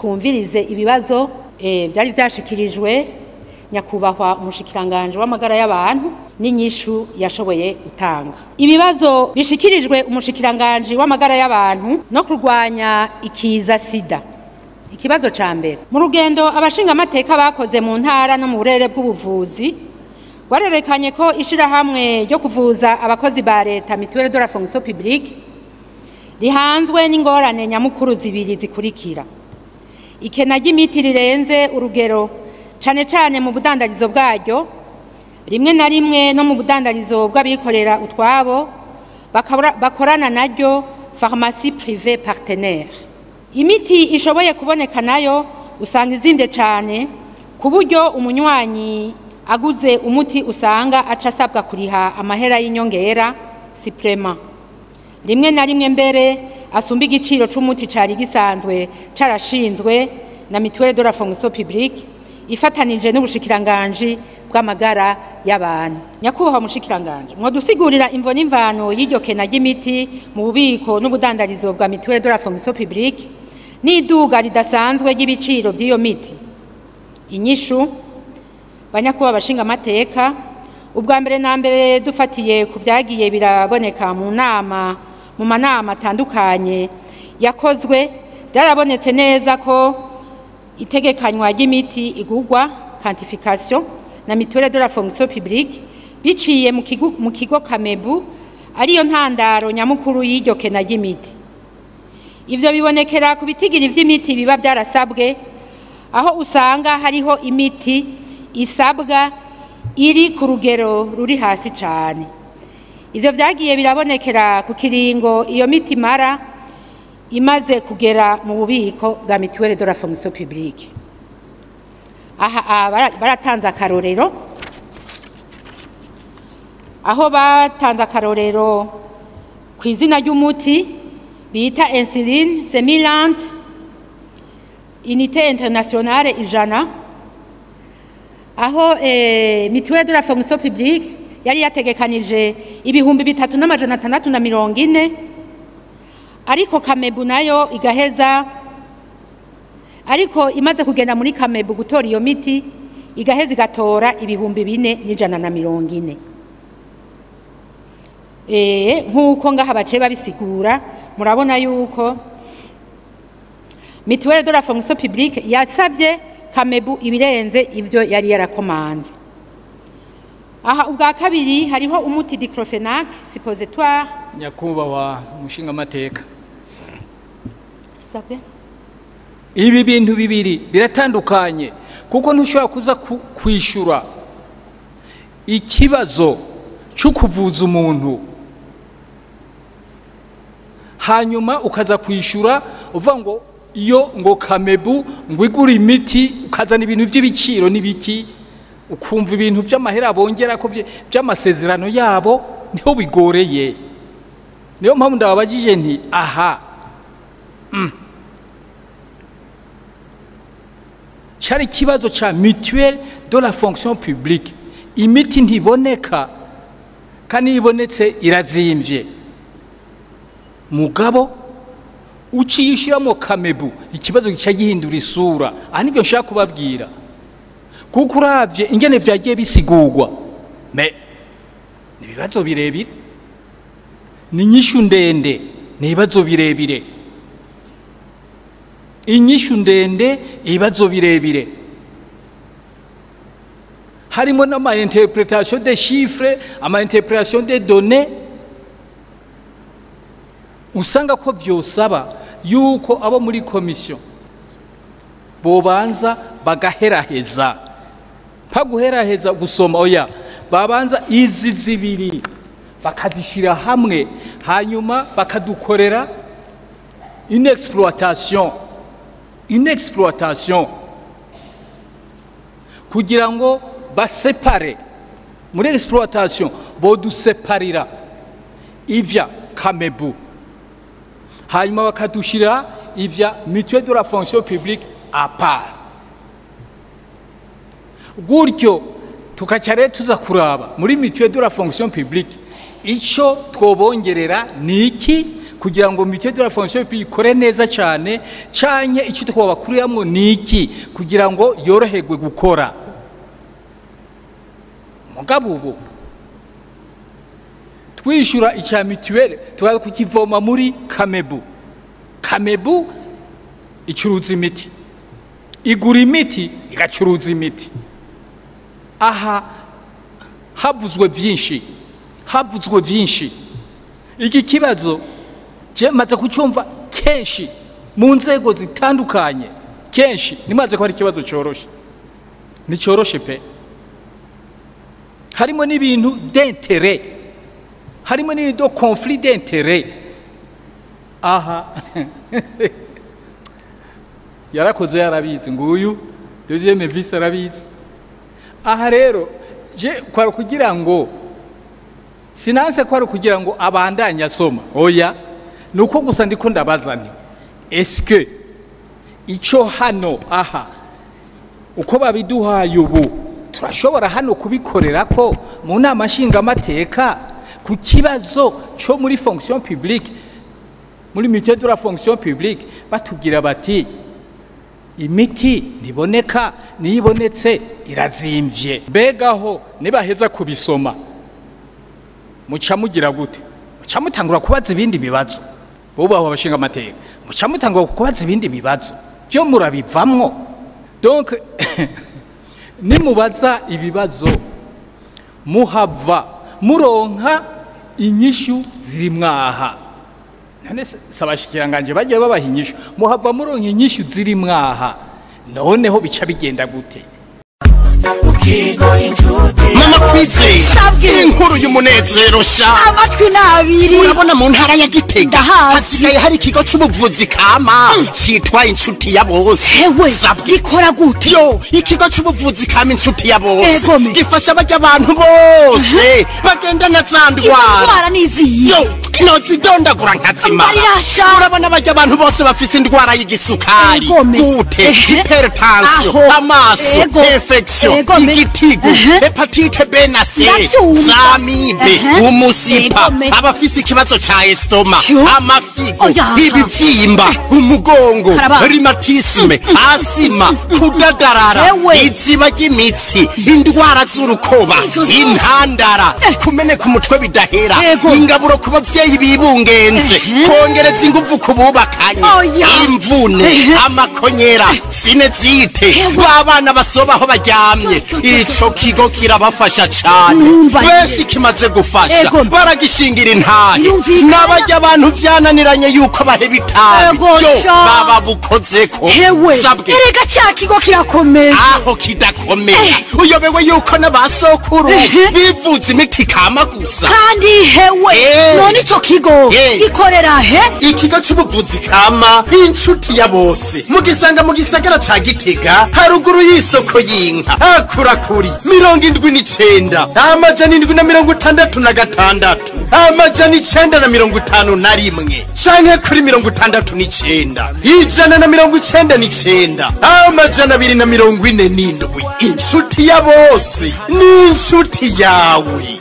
Twumvirize ibibazo byari byashikirijwe nyakubahwa umushikiranganje w'amagara y'abantu n'inyishu yashoboye gutanga. Ibibazo bishikirijwe umushikiranganje w'amagara y'abantu no kurwanya ikiza sida. Ikibazo ca mbere, mu rugendo abashinga amateka bakoze mu ntara no mu burere bw'ubuvuzi warerekanye ko ishirahamwe ryo kuvuza abakozi ba leta, Mutuelle de la fonction publique, rihanzwe n'ingorane nyamukuru zibiri zikurikira: ikena ry'imiti rirenze urugero, cane cane mu budandarizo bwaryo, rimwe na rimwe no mu budandarizo bw'abikorera utwabo bakorana naryo, pharmacie privée partenaire. Imiti ishoboye kuboneka nayo usanga izimvye cane, ku buryo umunywanyi aguze umuti usanga aca asabwa kuriha amahera y'inyongera, supplément, rimwe na rimwe mbere asumba igiciro c'umuti cari gisanzwe carashinzwe na Mutuelle de la fonction publique ifatanije n'ubushikiranganji bw'amagara y'abantu. Nyakubahwa mushikiranganje, mwodusigurira imvo n'imvano y'iryo kena ry'imiti mu bubiko n'ubudandarizo bwa Mutuelle de la fonction publique n'iduga ridasanzwe ry'ibiciro by'iyo miti? Inyishu: Banyakuba bashinga amateka, ubwa mbere na mbere, dufatiye ku vyagiye biraboneka mu nama, mu manama atandukanye yakozwe, byarabonetse neza ko itegekanywa ry'imiti igurwa, quantification, na Mutuelle de la fonction publique biciye mu kigo Kamebu ariyo ntandaro nyamukuru y'iryo kena ry'imiti. Ivyo bibonekera ku bitigiri vy'imiti biba byarasabwe, aho usanga hariho imiti isabwa iri ku rugero ruri hasi cane. Ivyo vyagiye birabonekera ku kiringo iyo miti imara imaze kugera mu bubiko bwa Mutuelle de la fonction publique. Aha baratanze akarorero, aho batanze akarorero ku izina ry'umuti bita insuline semilante, unité internationale 100, aho Mutuelle de la fonction publique yari yategekanije 3640, ariko Kamebu nayo igaheza, ariko imaze kugenda muri Kamebu gutora iyo miti, igaheza igatora 4140. Nk'uko ngaha baciye babisigura, murabona yuko Mutuelle de la fonction publique yasavye Kamebu ibirenze ivyo yari yarakomanze. Aha ubwa kabiri hariho umuti diclofenac suppositoire. Nyakubahwa umushingamateka, Sabwe. ibi bintu bibiri biratandukanye, kuko ntushobora kuza kwishura ikibazo cyo kuvuza umuntu, hanyuma ukaza kwishura uvuga ngo iyo ngo Kamebu ngo igura imiti, ukazana ibintu by'ibiciro n'ibiki, ukumva ibintu by'amahera bongera ko by'amasezerano yabo niho bigoreye. Niyo mpamvu ndababajije nti aha cyari ikibazo ca Mutuelle de la fonction publique, imiti ntiboneka kandi iyo ibonetse irazimvye. Mugabo uciye ushyiramo Kamebu, ikibazo gica gihindura isura. Aha nibyo nshaka kubabwira, kuko uravye ingene vyagiye bisigurwa, mais ni ibibazo birebire, ni inyishu ndende, ni ibibazo birebire, inyishu ndende, ibibazo birebire, harimo n'ama interprétation des chiffres, ama interprétation des données, usanga ko vyosaba yuko abo muri komisiyo bobanza bagaheraheza, pa guheraheza gusoma, oya, babanza izi zibiri bakazishyira hamwe, hanyuma bakadukorera une exploitation kugira ngo basepare. Muri exploitation boduseparira ivya Kamebu, hanyuma bakadushyira ivya Mutuelle de la fonction publique à part. Gutyo tukaca rero tuza kuraba muri Mutuelle de la fonction publique ico twobongerera ni iki. kugira ngo mutuelle de la fonction publique ikore neza cyane, canke icyo twabakuriramwo ni iki kugira ngo yoroherwe gukora? Mugabo ubu twishura icya mutuelle tukaza kukivoma muri Kamebu. Kamebu icuruza imiti, igura imiti, igacuruza imiti. Aha havuzwe byinshi, havuzwe byinshi. Iki kibazo je maze kucyumva kenshi mu nzego zitandukanye, kenshi nimaze ko hari ikibazo cyoroshe, ni cyoroshe pe. Harimo n'ibintu d'intérêt, harimo n'ibintu de conflit d'intérêt. Aha yarakoze, yarabizi, nguyu deuxième vice arabizi. Aha rero je kwari kugira ngo sinanse, kwari kugira ngo abandanye asoma, oya, nuko gusa ndiko ndabaza nti est-ce que ico hano aha uko babiduhaye ubu turashobora hano kubikorera ko mu nama nshingamateka ku kibazo cyo muri fonction publique, muri mutuelle de la fonction publique, batubwira bati imiti ntiboneka, niyibonetse irazimvye? Mbegaho nibaheza kubisoma muca mugira gute? Muca mutangura kubaza ibindi bibazo? Bubaho abashinga amateka, muca mutangura kubaza ibindi bibazo byo murabivamwo. Donc nimubaza ibibazo muhava muronka inyishu ziri mwaha. None sabashikiranganje bagiye babaha inyishu, muhava muronka inyishu ziri mwaha, noneho bica bigenda gute? Mama Kwizera. Sabwe. Inkuru y'umunezero sha. Amatwi n'abiri. Urabona mu ntara ya Gitega Ndahazi. hasigaye hari ikigo c'ubuvuzi kama citwa Inshuti ya Bose. Hewe. Sabwe. Gikora gute? Yo, ikigo c'ubuvuzi kama Inshuti ya Bose Egome. gifasha barya abantu bose bagendana za ndwara. Indwara n'iziyi? Yo, nozidondagura nkazimara. Mbarira sha. Urabona barya abantu bose bafise indwara y'igisukari, Egome. gute, hypertension, Aho. amaso, Ego. infection, Egome. igitigu, hépatite B na C, Ndavyumva. z'amibe, umusipa, Egome. abafise ikibazo ca estomac, Yo. amafyigo, Oya. ibivyimba, umugongo, Karaba. rhumatisme, asima, kudadarara, Ewe. iziba ry'imitsi, indwara z'urukoba, Izo zose. intandara, kumeneka umutwe bidahera, Ego. ingaburo ku bavyeyi bibungenze, kongereza inguvu ku bubakanye, Oya. imvune, amakonyera, sinusite, Ewe. b'abana basoba aho baryamye. Yo, yo, yo, Ico kigo kirabafasha cane. Numva. Benshi kimaze gufasha Ego. baragishingira intahe, Birumvikana. n'abarya abantu vyananiranye yuko baheba itabi, Ego yo, sha. baba bukozeko. Hewe. Sabwe. Erega ca kigo kirakomeye. Aho kidakomeye, uyobewe yuko n'abasokuru bivuza imiti kama gusa? Kandi hewe, none ico kigo gikorera he? Ikigo c'ubuvuzi kama Inshuti ya Bose mugisanga mu gisagara ca Gitega, haruguru y'isoko y'inka, hakurakuri 79 766 951 canke kuri 69 199 247. Inshuti ya Bose ni inshuti yawe.